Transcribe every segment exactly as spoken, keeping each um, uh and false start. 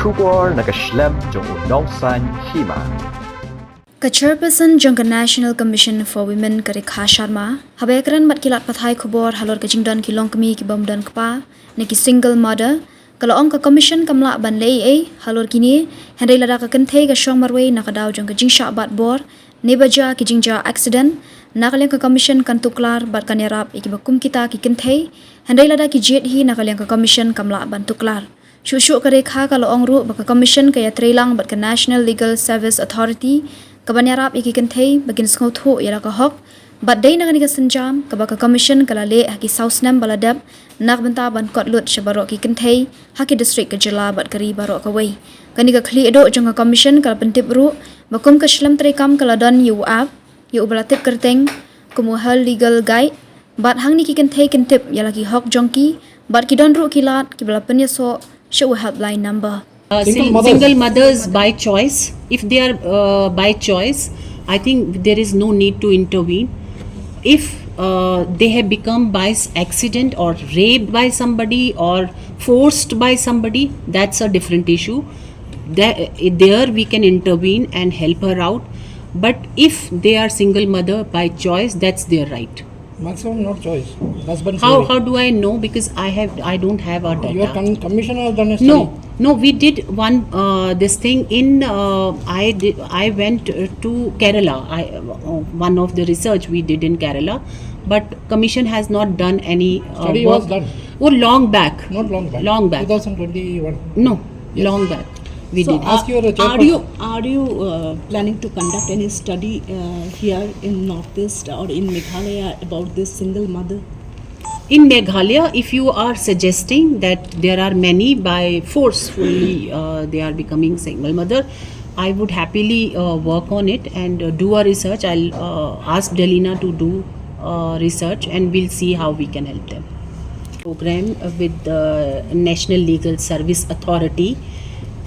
Khubor na ka shlem jong u Nongsaiñ Hima. Ka chairperson jong ka National Commission for Women, ka Rekha Sharma, haba ïakren bad ki lad pathai khubor halor ka jingdon ki longkmie ki bym don kpa, ne ki single mother, ka la ong ka commission kam lah ban leh ei ei halor kine, hynrei lada ka kynthei ka shong marwei na ka daw jong ka jingshah bat bor, ne ba jia ki jingjia accident, na ka liang ka commission kan tuklar bad kan ïarap ïa kiba kum kita ki kynthei, hynrei lada ki jied hi, na ka liang ka commission kam lah ban tuklar. Shuh shuh ka Rekha ka la ong ruh ba ka commission ka ïatreilang bad ka National Legal Service Authority, kaban ïarap ïa ki kynthei ba kin sngewthuh ïa la ka hok, bad dei na kane ka sienjam kaba ka commission ka la leh ha ki saw snem ba la dep, na ka bynta ban kot lut sha baroh ki kynthei ha ki district ka jylla bad ka ri baroh kawei. Kane ka khlieh duh jong ka commission ka la pyntip ruh ba kum ka shlem treikam ka la don ïa u app, ïa uba la tip kyrteng kum u Her Legal Guide, bad hangne ki kynthei kin tip ïa la ki hok jong ki, bad ki don ruh ki lad kiba la pynïasoh sha u helpline number. Uh, Single sil- mothers. Single mothers by choice. If they are, uh, by choice, I think there is no need to intervene. If, uh, they have become by s- accident or raped by somebody or forced by somebody, that's a different issue. There, there we can intervene and help her out. But if they are single mother by choice, that's their right. Maximum not choice. Husband How, how do I know? Because I have, I don't have our data. Your con- commissioner has done a study. No, no, we did one, uh, this thing in, uh, I did, I went, uh, to Kerala. I, uh, one of the research we did in Kerala, but commission has not done any, uh, Study work. Was done. Oh, long back. Not long back. Long back. Two thousand twenty-one. No, yes. Long back. We So, did. Ask your, uh, are chairperson. You, are you, uh, planning to conduct any study, uh, here in Northeast or in Meghalaya about this single mother? In Meghalaya, if you are suggesting that there are many by forcefully, uh, they are becoming single mother, I would happily, uh, work on it and, uh, do a research. I'll, uh, ask Delina to do, uh, research, and we'll see how we can help them. Program, uh, with the National Legal Service Authority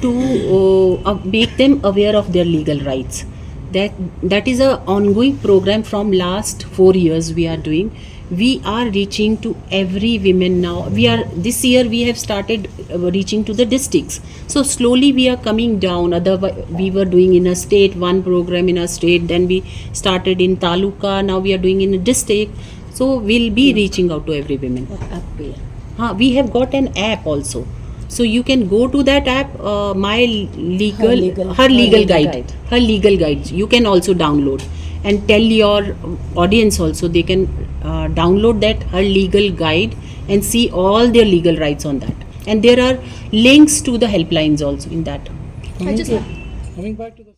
to, uh, uh, make them aware of their legal rights. That, that is a ongoing program from last four years we are doing. We are reaching to every women now. We are, this year we have started, uh, reaching to the districts. So slowly we are coming down. Otherwise, we were doing in a state, one program in a state, then we started in taluka, now we are doing in a district. So we'll be reaching out to every women. App pe hai. Ha, we have got an app also. So you can go to that app, uh, My Legal, Her Legal, Her Legal Guide. Her Legal Guide. You can also download and tell your audience also. They can, uh, download that Her Legal Guide and see all their legal rights on that. And there are links to the helplines also in that. Coming to, coming back to the